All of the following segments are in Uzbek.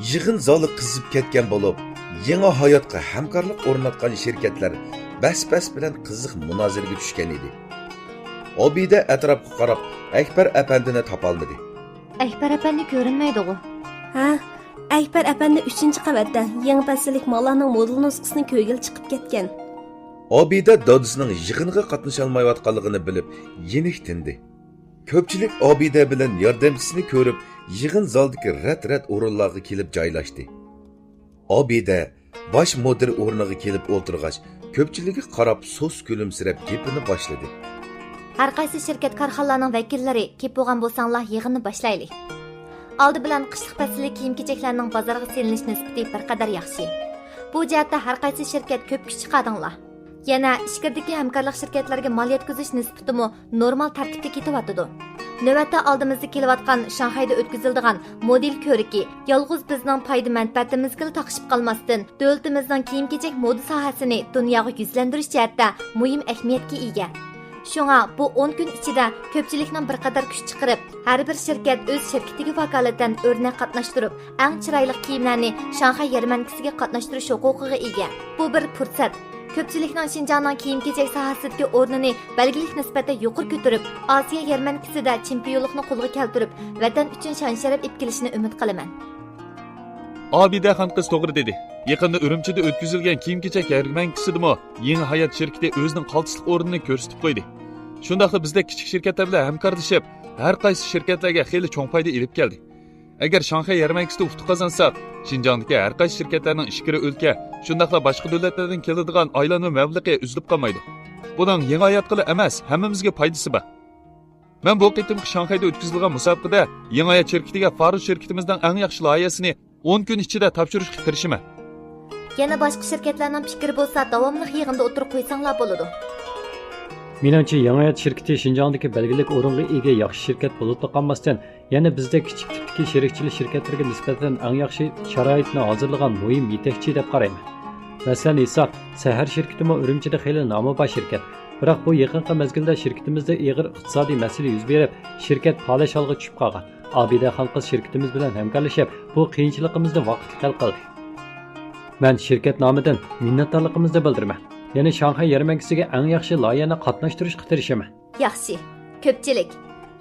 Yig'in zali qizib ketgan bo'lib, yangi hayotga hamkorlik o'rnatgan shirkatlar bas-bas bilan qiziq munozaraga tushgan edi. Obida atrofga qarab, Akbar apandini topolmadi. Akbar apandi ko'rinmaydi-g'u. Ha, Akbar apandi 3-qavatda yangi fasllik mollarning model nusxasini ko'rgili chiqib ketgan. Obida dodisining yig'inga qatnasholmayotganligini bilib, yenik tindi. Ko'pchilik Obida bilan yordamchisini ko'rib, yig'in zaldagi rat-rat o'rinlarga kelib joylashdi. Obida bosh mudir o'rniga kelib o'ltirg'ach, ko'pchilikka qarab so'z kulimsirab gapini boshladi. Har qaysi shirkat korxonalarning vakillari kelib bo'lgan bo'lsanglar, yig'inni boshlaylik. Oldi bilan qishliq faslli kiyim-kechaklarning bozorga selinish nisbati bir qadar yaxshi. Bu jihatda har qaysi shirkat ko'p kuch chiqardinglar. Yana ichkirdagi hamkorlik shirkatlarga mol yetkazish nisbatimi normal tartibda ketyotidi. Navbatda oldimizda kelayotgan Shanxayda o'tkaziladigan model ko'riki yolg'iz bizning foyda manfaatimizga taqishib qolmasdan, davlatimizning kiyim-kechak moda sohasini dunyoga yuzlantirish jihatda muhim ahamiyatga ega. Shunga bu 10 kun ichida ko'pchilikning bir qadar kuch chiqarib, har bir shirkat o'z shirkatiga vakolatan o'rnak qatnashtirib, eng chiroyli kiyimlarni Shanxay yarmarkasiga qatnashtirish huquqiga ega. Bu bir fursat. Ko'pchilikning Shinjongning kiyim-kechak sohasidagi o'rnini belgilik nisbatda yuqori ko'tarib, Osiyo yarmarkasida chempionlikni qo'lga keltirib, vatan uchun shon-sharaf ib kelishini umid qilaman. Obida xonqiz to'g'ri dedi. Yaqinda Urumchida o'tkazilgan kiyim-kechak yarmarkasidami Yangi Hayot shirkati o'zining qaltislik o'rnini ko'rsatib qo'ydi. Shundaqla bizda kichik shirkatlar bilan hamkorlashib, har qaysi shirkatlarga xeyli cho'ng foyda elib keldi. Agar Shanxay yarmarkasida utuq qozonsak, Shinjongdagi har qaysi shirkatlarning ichkari o'lka, shundaqla boshqa davlatlardan keladigan aylanma mablag'i uzilib qolmaydi. Buning Yangi Hayotga emas, hammamizga foydasi bor. Men bu qitimqi Shanxayda o'tkazilgan musobaqada Yangi Hayot shirkatiga Farus shirkatimizning eng yaxshi loyihasini 10 kun ichida topshirishga tirishaman. Yana boshqa shirkatlarning fikri bo'lsa, davomli yig'inda o'tirib qo'ysanglar bo'ladi. Menimcha Yangi Hayot shirkati Shinjongdagi belgilik o'ringa ega yaxshi shirkat bo'lib qolmasdan, yana bizda kichik tipdagi sherikchilik shirkatlariga nisbatan eng yaxshi sharoitni hozirlagan muhim yetakchi deb qarayman. Masalan, Isoq Sahar shirkatimi Urumchida xeyli nomi bor shirkat. Biroq bu yaqinqi mezgilda shirkatimizda ig'ir iqtisodiy masala yuz berib, shirkat palash holga tushib qolgan. Obida xonqiz shirkatimiz bilan hamkorlashib, bu qiyinchiligimizni vaqtli hal qildi. Men shirkat nomidan minnatdorligimizni bildiraman. Ya'ni Shanxay yarmarkasiga eng yaxshi loyihani qatnashtirishga tirishaman. Yaxshi. Ko'pchilik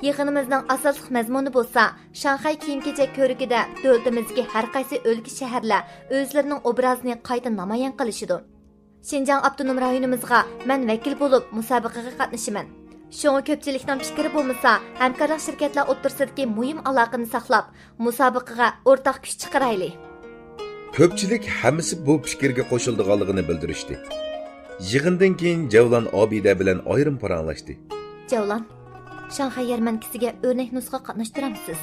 yig'inimizning asosli mazmuni bo'lsa, Shanxay kiyim-kechak ko'rigida davlatimizga har qaysi o'lka shaharlar o'zlarining obrazini qayta namoyon qilishidi. Shinjong avtonom rayonimizga men vakil bo'lib musobaqaga qatnashaman. Shunga ko'pchilikning fikri bo'lmasa, hamkorlik shirkatlar o'rtasidagi muhim aloqani saqlab, musobaqaga o'rtaq kuch chiqaraylik. Ko'pchilik hammasi bu fikrga qo'shildiganligini bildirishdi. Yig'indan keyin Javlon Obida bilan ayrim paranglashdi. Javlon, Shanxay yarmarkasiga o'rnak nusxa qatnashtiramsiz?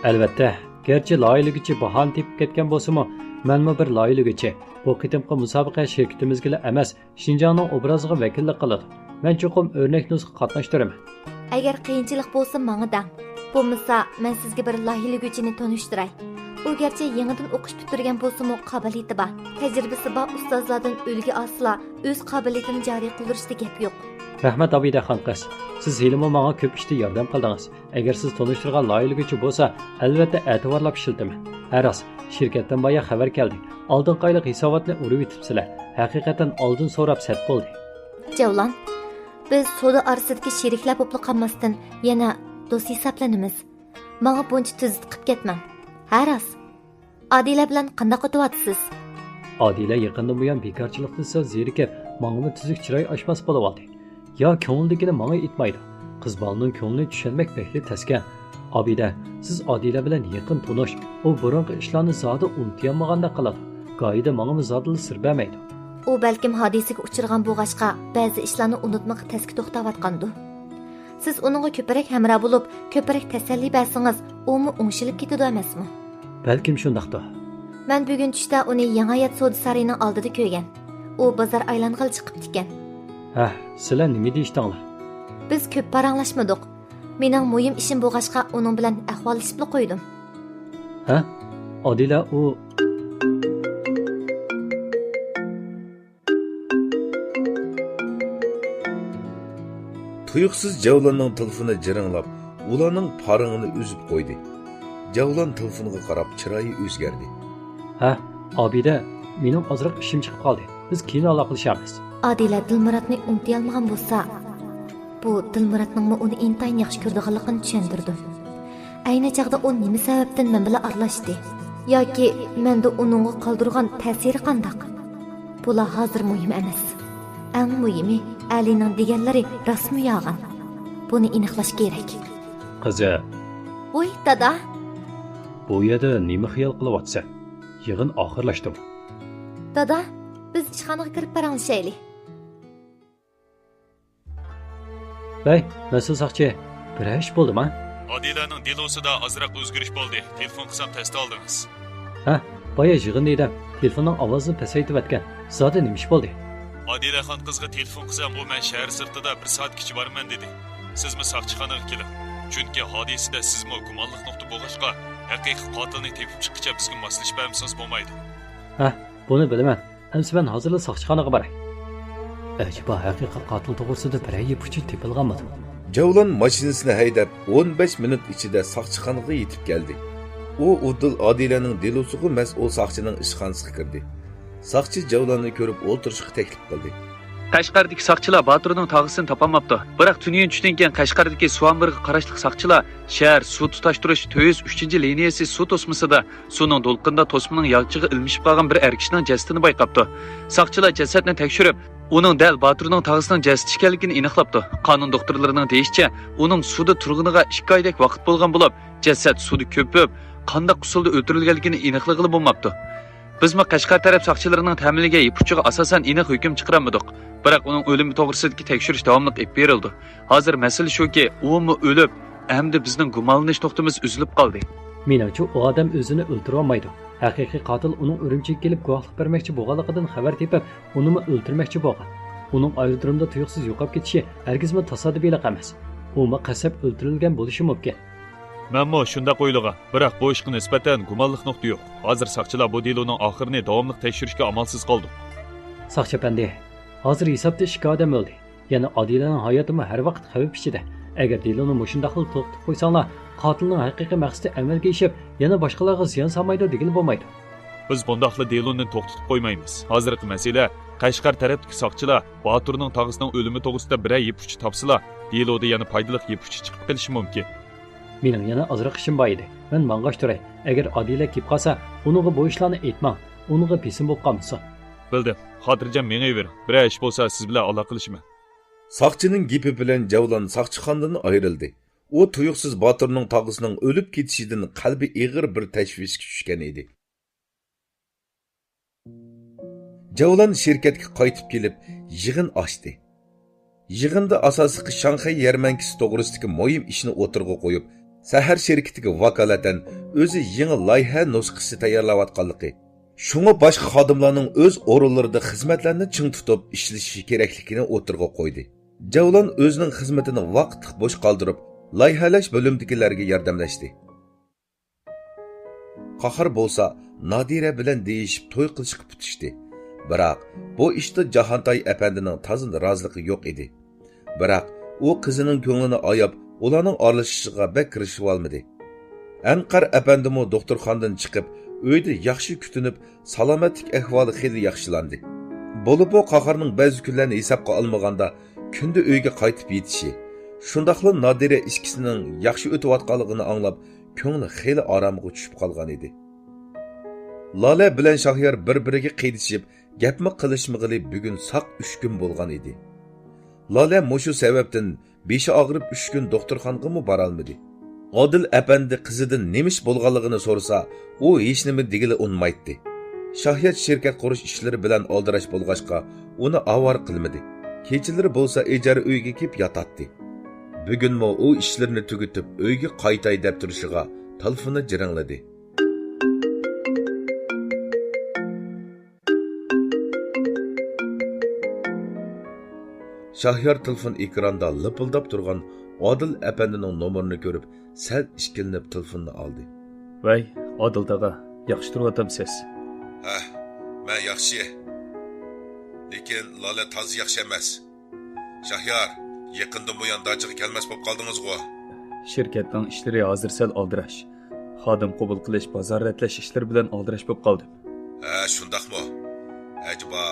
Albatta, garchi loyihaligicha bahoni tepib ketgan bo'lsa-mu, menmi bir loyihaligicha bu qitimqi musobaqa shirkatimizga emas, Shinjongning obraziga vakillik qiladi. Men cho'qim o'rnak nusxa qatnashtiraman. Agar qiyinchilik bo'lsa menga dang. Bo'lmasa, men sizga bir loyihaligichini tanishtiray. U garchi yangidan o'qish bitirgan bo'lsa-mu, qobiliyati bor. Tajribasi bor ustozlardan ulgi olsa, o'z qobiliyatini joriy qildirishda gap yo'q. Rahmat Obida xonqiz. Siz hilimi menga ko'p ishda yordam qildingiz. Agar siz tanishtirgan loyihaligicha bo'lsa, albatta e'tiborlab ishiltaman. Ha rost, shirkatdan boya xabar keldi. Oldingi oylik hisobotni urib yetibsizlar. Haqiqatan oldin so'rab sat bo'ldi. Javlon, biz savdo orasidagi sheriklar bo'lib qolmasdan yana do'st hisoblanamiz. Menga buncha tuzit qilib ketmang. Ha rost. Adila bilan qanday o'tyapsiz? Adila yaqindan buyon bekorchilikdan so'z zerikib, mangimi tuzuk chiroy ochmas bo'lib oldi. Yo ko'ngildagini menga aytmaydi. Qiz bolaning ko'nglini tushunmak bekli taskan. Obida, siz Adila bilan yaqin tonish, u burunqi ishlarni zodi unutolmaganda qiladi. Goyida mangimi zodili sir bermaydi. U balkim hodisaga uchirgan bo'g'ashqa ba'zi ishlarni unutmoq tasga to'xtayotgandi. Siz uningga ko'proq hamroh bo'lib, ko'proq tasalli bersangiz, umi o'ngishilib ketadi emasmi? Balkim shundaqdir. Men bugun tushda uni Yangi Hayot savdo saroyining oldida ko'rgan. U bozor aylang'ili chiqibdi ekan. Ha, sizlar nima deyishdinglar? Biz ko'p paranglashmadik. Mening muhim ishim bo'lg'ashqa uning bilan ahvollashib qo'ydim. Ha? Odila u Tuyuqsiz Javlonning telefoni jiringlab, ularning parangini uzib qo'ydi. Javlon telefonga qarab chiroyi o'zgardi. Ha, Obida, mening ozroq ishim chiqib qoldi. Biz keyin aloqalashamiz. Adila Dilmurodni unutolmagan bo'lsa, bu Dilmurodningmi uni intayin yaxshi ko'rdiganligini tushuntirdi. Ayni chog'da u nima sababdan men bilan aralashdi yoki menda uningga qoldirgan ta'siri qandoq? Bular hozir muhim emas. Eng muhimi Alining deganlari rostmi yolg'on? Buni aniqlash kerak. Qizi, Voy dada, bu yerda nima xiyol qilyapsan? Yig'in oxirlashdi. Dada, biz ishxonaga kirib paranglashaylik. Bey, mas'ul soqchi, bir ish bo'ldimi? Adilaning delosida ozroq o'zgarish bo'ldi. Telefon qilsam test oldingiz. Ha, boya yig'inda edim. Telefonning ovozini pasaytirib atgan. Zodi nima ish bo'ldi? Adilaxon qizga telefon qilsam, u men shahar sirtida 1 soatgacha boraman dedi. Sizmi soqchixonaga keling. Chunki hodisada sizmi gumonliq nuqta bo'lg'achqa, haqiqiy qotilni tepib chiqquncha bizga moslashib bermasangiz bo'lmaydi. Ha, buni bilaman. Amsi men hozirla soqchixonaga boray. Acaba haqiqiy qotil to'g'risida biror yeb uchi topilganmidi? Javlon mashinasini haydab 15 minut ichida soqchixonaga yetib keldi. U Udil Adilaning delosiga mas'ul soqchining ishxonasiga kirdi. Soqchi Javlonni ko'rib o'ltirishga taklif qildi. Qashqardagi soqchilar Boturning tog'isini topolmabdi. Biroq tunyin tushdan keyin Qashqardagi Suvanbirga qarashliq soqchilar shahar suv tutashtirish 403-liniyasi suv to'smasida suvning to'lqinida to'smaning yog'chiga ilmishib qolgan bir er kishining jasadini bayqabdi. Soqchilar jasadni tekshirib, uning dal Boturning tog'isining jasadi ekanligini aniqlabdi. Qonun doktorlarining deyishicha, uning suvda turg'iniga 2 oydek vaqt bo'lgan bo'lib, jasad suvda ko'pib, qanday usulda o'ldirilganligini aniqlag'ili bo'lmabdi. Bizmi Qashqar taraf soqchilarining ta'minlagan ipuchiga asosan aniq hukm chiqarmadik. Biroq uning o'limi to'g'risidagi tekshirish davomli ep berildi. Hozir masala shuki, umi o'lib, endi bizning gumonlanish nuqtamiz uzilib qoldi. Menimcha u odam o'zini o'ldira olmaydi. Haqiqiy qotil uning Urumchiga kelib guvohlik bermoqchi bo'lganligidan xabar tepib, unimi o'ldirmoqchi bo'lgan. Uning aerodromda tuyuqsiz yo'qolib ketishi hargizmi tasodifiylik emas. Umi qasab o'ldirilgan bo'lishi mumkin. Menmo shundoq o'ylagan, biroq bu ishga nisbatan gumonliq nuqta yo'q. Hozir soqchilar bu deloning oxirini davomli tekshirishga amalsiz qoldik. Soqchi apandi, hozir hisobda 2 odam o'ldi. Ya'ni Adilaning hayotimi har vaqt xavf ichida. Agar deloni mushundaqli to'xtatib qo'ysanglar, qotilning haqiqiy maqsadi amalga oshib, yana boshqalarga ziyon solmaydi degani bo'lmaydi. Biz bundaqli deloni to'xtatib qo'ymaymiz. Hozirgi masala Qashqar tarafdagi soqchilar Boturning tog'isining o'limi to'g'risida biror yeb uchi topsalar, deloda yana foydali yeb uchi chiqib qolishi mumkin. Mening yana ozroq ishim bor edi. Men mang'ash turay. Agar Adila kelib qolsa, uningga bu ishlarni aytmang. Uningga besim bo'lib qolmasin. Bildim. Xotirjam mengayvering. Biror ish bo'lsa siz bilan aloqalashman. Soqchining gapi bilan Javlon soqchixonadan ayrildi. U tuyuqsiz Boturning tog'isining o'lib ketishidan qalbi ig'ir bir tashvishga tushgan edi. Javlon shirkatga qaytib kelib, yig'in ochdi. Yig'inda asosiysi Shanxay yarmankasi to'g'risidagi muhim ishni o'tirg'a qo'yib, Sahar şirketiga vakolatan o'zi yangi loyiha nusxasi tayyorlayotganligi, shunga boshqa xodimlarning o'z o'rinlarida xizmatlarni ching tutib ishlashi kerakligini o'tirg'a qo'ydi. Javlon o'zining xizmatini vaqtliq bo'sh qoldirib, loyihalash bo'limidagilarga yordamlashdi. Qahar bo'lsa, Nodira bilan deyishib to'y qilishga putishdi. Biroq bu ishda Jahontoy apandining toza roziligi yo'q edi. Biroq u qizining ko'nglini oyab, ularning aralashishiga bek kirishib olmadi. Anqar apandimi doktorxonadan chiqib, uyda yaxshi kutinib, salomatlik ahvoli xeyli yaxshilandi. Bo'lib u Qaharning ba'zi kunlarni hisobga olmaganda kunda uyga qaytib yetishi, shundaqla Nodira ikkisining yaxshi o'tayotganligini anglab, ko'ngli xeyli oromga tushib qolgan edi. Lola bilan Shahyor bir-biriga qeydishib, gapmi qilishmig'ili bugun saq 3 kun bo'lgan edi. Lola mushu sababdan beshi og'rib 3 kun doktorxonaga borolmadi. Odil apandi qizidan nemish bo'lganligini so'rasa, u hech nima degili unmaydi. Shahyat shirkat qurish ishlari bilan oldirash bo'lg'achqa uni avor qilmadi. Kechalari bo'lsa ijara uyga kelib yotatdi. Bugunmi u ishlarini tugatib uyga qaytay deb turishiga telefoni jiringladi. Shahyor telefon ekranda lipildab turgan Odil apandining nomerini ko'rib, sal ishkilinib telefonni oldi. Voy, Odil tog'a, yaxshi turyapsiz. Ha, men yaxshi. Lekin Lola toza yaxshi emas. Shahyor, yaqindan buyon dachiga kelmas bo'lib qoldingiz-ku. Shirkatning ishlari hozir sal oldirash. Xodim qabul qilish, bozor ratlash ishlari bilan aldirash bo'lib qoldim. Ha, shundaqmi? Acaba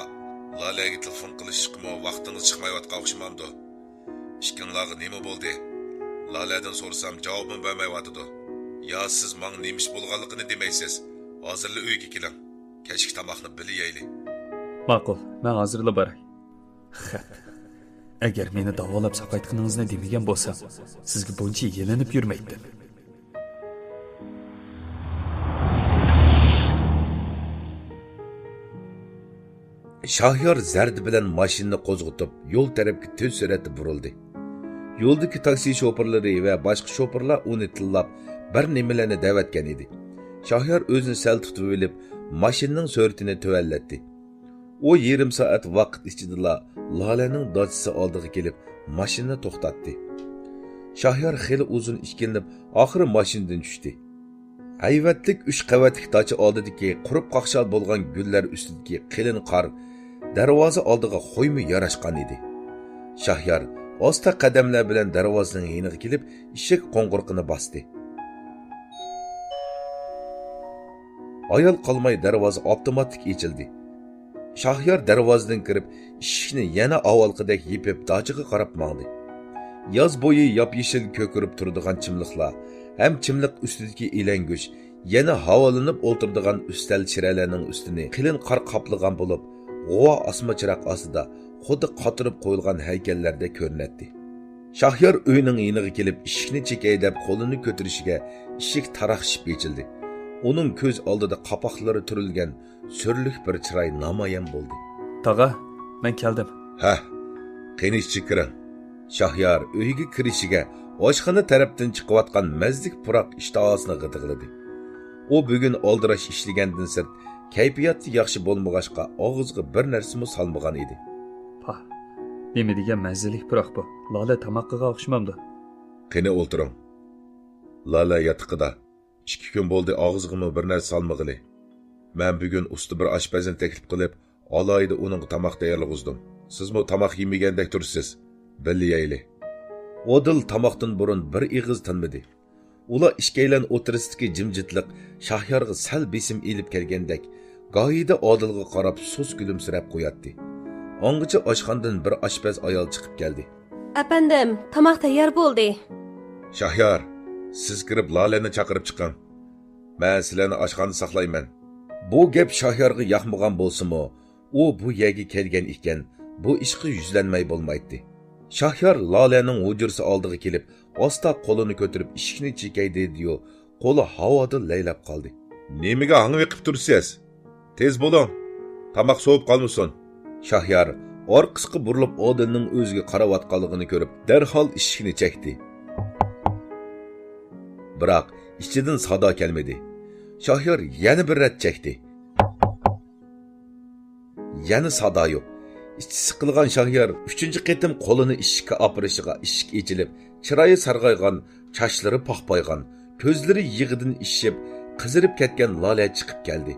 Lalaga telefon qilishqimi vaqtingiz chiqmayotgan o'xshamamdi? Ikkinglarga nima bo'ldi? Laladan so'rasam javobini bermayotidi. Yo siz menga nima ish bo'lganligini demaysiz. Hozirla uyga keling. Kechki tomoqni birga yeyli. Ma'qul, men hozirla boray. Xat. Agar meni davolab saqaytganingizni demagan bo'lsam, sizga buncha yelinib yurmaydim. Shahyor zardi bilan mashinani qo'zg'atib, yo'l tarafga tez suratda burildi. Yo'ldagi taksi sho'pirlari va boshqa sho'pirlar uni tillab bir nimalarni davatgan edi. Shahyor o'zini sal tutib olib, mashinaning suratini tuvallatdi. U yarim soat vaqt ichida Lalaning dachisi oldiga kelib, mashinani to'xtatdi. Shahyor xeli uzun ikkilanib, oxiri mashinadan tushdi. Hayvatlik 3 qavatlik dacha oldidagi qurib qaqshal bo'lgan gullar ustidagi qilin qor darvoza oldiga qo'ymi yarashgan edi. Shahyor asta qadamlar bilan darvozaning yeniga kelib, eshik qo'ng'iroqini bosdi. Ayol qolmay darvoza avtomatik ochildi. Shahyor darvozadan kirib, eshikni yana avvalgidek yepib dachaga qarab mangdi. Yoz bo'yi yop-yeshil ko'kirib turadigan chimliqlar, ham chimliq ustidagi elangush, yana havolanib o'tiradigan ustal chiralarning ustini qilin qor qoplagan bo'lib, g'uva osma chiroq ostida xuddi qotirib qo'yilgan haykallarda ko'rinadi. Shahyor uyning yeniga kelib, eshikni chekay deb qo'lini ko'tarishiga eshik taraqshib ochildi. Uning ko'z oldida qopoqlari turilgan surlik bir chiroy namoyon bo'ldi. Tog'a, men keldim. Ha, qani ichga kiring. Shahyor uyga kirishiga oshxona tarafdan chiqayotgan mazlik puroq ishtahasini g'idiqladi. U bugun oldirash ishlagandan sirt kayfiyati yaxshi bo'lmag'achqa og'izga bir narsami solmagan edi. Pa, nima degan mazlik puroq bu? Lola tomoqqa o'xshamamdi. Qani o'ltiring. Lola yotiqida 2 kun bo'ldi og'zig'imi bir narsa solmag'ili. Men bugun usti bir oshpazni taklif qilib, alohida uningga tomoq tayyorlag'izdim. Sizmi tomoq yemagandek tursiz. Birga yeyli. Odil tomoqdan burun bir ig'iz tinmadi. Ular ishkaylan o'tirisidagi jimjitlik Shahyorga sal besim elib kelgandek, gohida Odilga qarab sus kulimsirab qo'yatdi. Ongicha oshxonadan bir oshpaz ayol chiqib keldi. Apandim, tomoq tayyor bo'ldi. Shahyor, siz kirib Lalani chaqirib chiqing. Men sizlarni oshxonada saqlayman. Bu gap Shahyorga yoqmagan bo'lsa-mu, u bu yerga kelgan ekan, bu ishga yuzlanmay bo'lmaydi. Shahyor Lalaning hujrasi oldiga kelib, asta qo'lini ko'tarib eshikni chekay dedi-yu, qo'li havoda laylab qoldi. Nimaga hangvi qilib tursiz? Tez bo'ling. Tomoq sovib qolmasin. Shahyor orqasiga burilib Odilning o'ziga qarayotganligini ko'rib, darhol eshikni chekdi. Biroq ichidan sado kelmadi. Shahyor yana bir rat chekdi. Yana sado yo'q. Ichi siqilgan Shahyor 3-qitim qo'lini eshikka opirishiga eshik ochilib, chiroyi sarg'aygan, sochlari paqpaygan, ko'zlari yig'idan ishib, qizirib ketgan Lola chiqib keldi.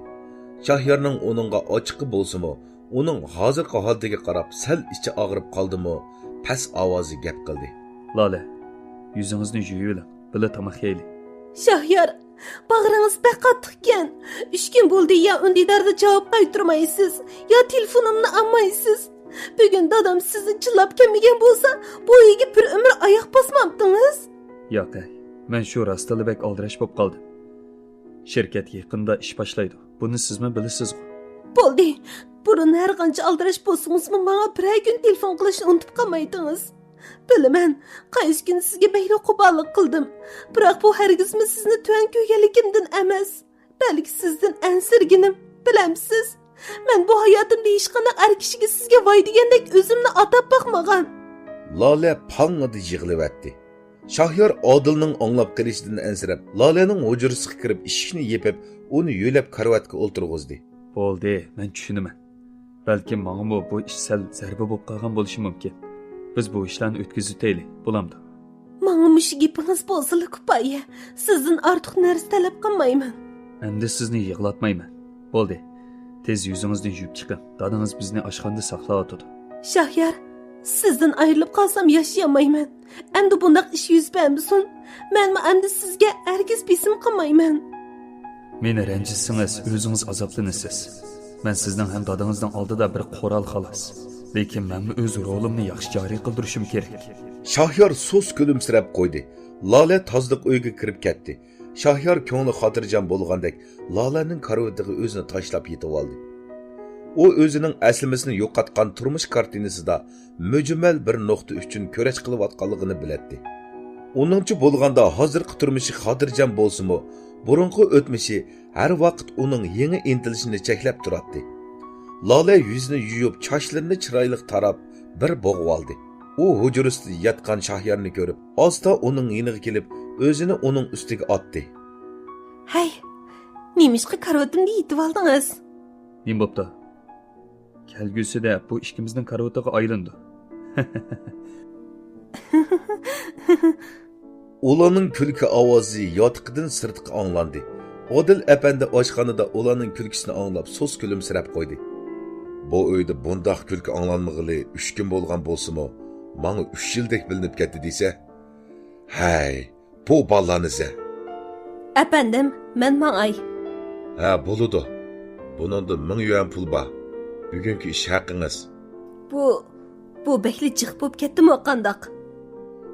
Shahyorning uningga ochiqi bo'lsa-mu, uning hozirgi holatiga qarab sal ichi og'rib qoldimi, past ovozi gap qildi. Lola, yuzingizni yuvib oling, birga tomoq yeylik. Shahyor, bag'ringiz bek qattiq ekan. 3 kun bo'ldi ya undidarda javob qaytarmaysiz, ya telefonimni olmaysiz. Bugun dadam sizni chillab kelmagan bo'lsa, bu uyga bir umr oyoq bosmabdingiz. Yo'q, men shu rostali bek aldirash bo'lib qoldim. Shirkat yaqinda ish boshlaydi. Buni sizmi bilasiz-ku? Bo'ldi. Burun har qancha aldirash bo'lsangizmi, menga bir kun telefon qilishni unutib qolmaydingiz. Bilaman, qaysi kun sizga mayli qo'pollik qildim. Biroq bu hargizmi sizni tuvan ko'rganligimdan emas, balki sizdan ansirginim, bilamsiz. Men bu hayotimda hech qanday er kishiga sizga voy degandek o'zimni atab boqmagan. Lola pang'idi yig'layotdi. Shahyor Odilning anglab qilishidan ansirab, Lolaning hujrasiga kirib, eshikni yepib, uni yo'lab karavotga o'ltirg'izdi. Bo'ldi, men tushunaman. Balki menga bu ish sal zarba bo'lib qolgan bo'lishi mumkin. Biz bu ishlarni o'tkazib o'taylik, bo'lamdi. Menga mush gapingiz bo'lsa kifoya. Sizdan ortiq narsa talab qilmayman. Endi sizni yig'latmayman. Bo'ldi. Tez yuzingizni yuvib chiqing. Dadangiz bizni oshxonada saqlayotdi. Shahyor, Sizdan ayrilib qolsam yashayolmayman. Endi bundaq ish yuz bermasin. Menmi endi sizga hargiz besim qilmayman. Meni ranjitsangiz, o'zingiz azoblanasiz. Men sizning ham dadangizning oldida bir qo'ral xolos. Lekin menmi o'z rolimni yaxshi joriy qildirishim kerak. Shahyor sus kulimsirab qo'ydi. Lola tozliq uyga kirib ketdi. Shahyor ko'ngli xotirjam bo'lgandek Lolaning karavatiga o'zini tashlab yetib oldi. U o'zining aslimisini yo'qotgan turmush kartinasida mujmal bir nuqta uchun kurash qilayotganligini biladi. Uningcha bo'lganda hozirgi turmushi xotirjam bo'lsa-mu, burunqi o'tmishi har vaqt uning yangi intilishini cheklab turadi. Lola yuzini yuyib, chochlarini chiroyli tarab bir bo'g'ib oldi. U hujrasida yotgan Shahyorni ko'rib, asta uning yeniga kelib, o'zini uning ustiga otdi. Hay, nemishqa karavatimda yetib oldingiz? Nima bo'pti? Kelgusida bu ikkimizning karavatiga aylandi. Ularning kulki ovozi yotiqidan sirtqa anglandi. Odil apandi oshxonada ularning kulkisini anglab, so'z kulimsirab qo'ydi. Bu uyda bundoq kulki anglanmag'ili 3 kun bo'lgan bo'lsa-mu, manga 3 yildek bilinib ketdi desa. Hay, bu ballarnizi. Apandim, men mangay. Ha, bo'ladi. Buningda 1000 yuan pul bor. Bugungi ish haqqingiz. Bu bekli jiq bo'lib ketdimi qandoq?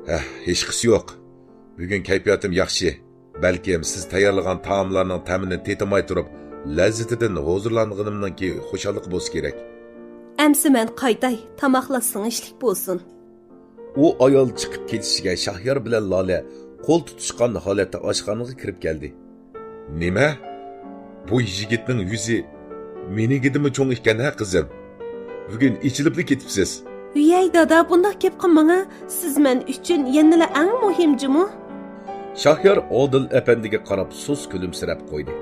Ha, hech qisi yo'q. Bugun kayfiyatim yaxshi. Balkim siz tayyorlagan taomlarning ta'mini tetimay turib, lazzatidan huzurlanganimdanki xushallik bo'lsa kerak. Amsi men qaytay, tomoqlar singishlik bo'lsin. U ayol chiqib ketishiga Shahyor bilan Lola qo'l tutishgan holatda oshxonaga kirib keldi. Nima? Bu yigitning yuzi menigidimi cho'ng ekan ha qizim? Bugun ichilibli ketibsiz. Uyay dada, bundaq gap qilmang. Siz men uchun yanala eng muhimjimu? Shahyor Odil apandiga qarab sus kulimsirab qo'ydi.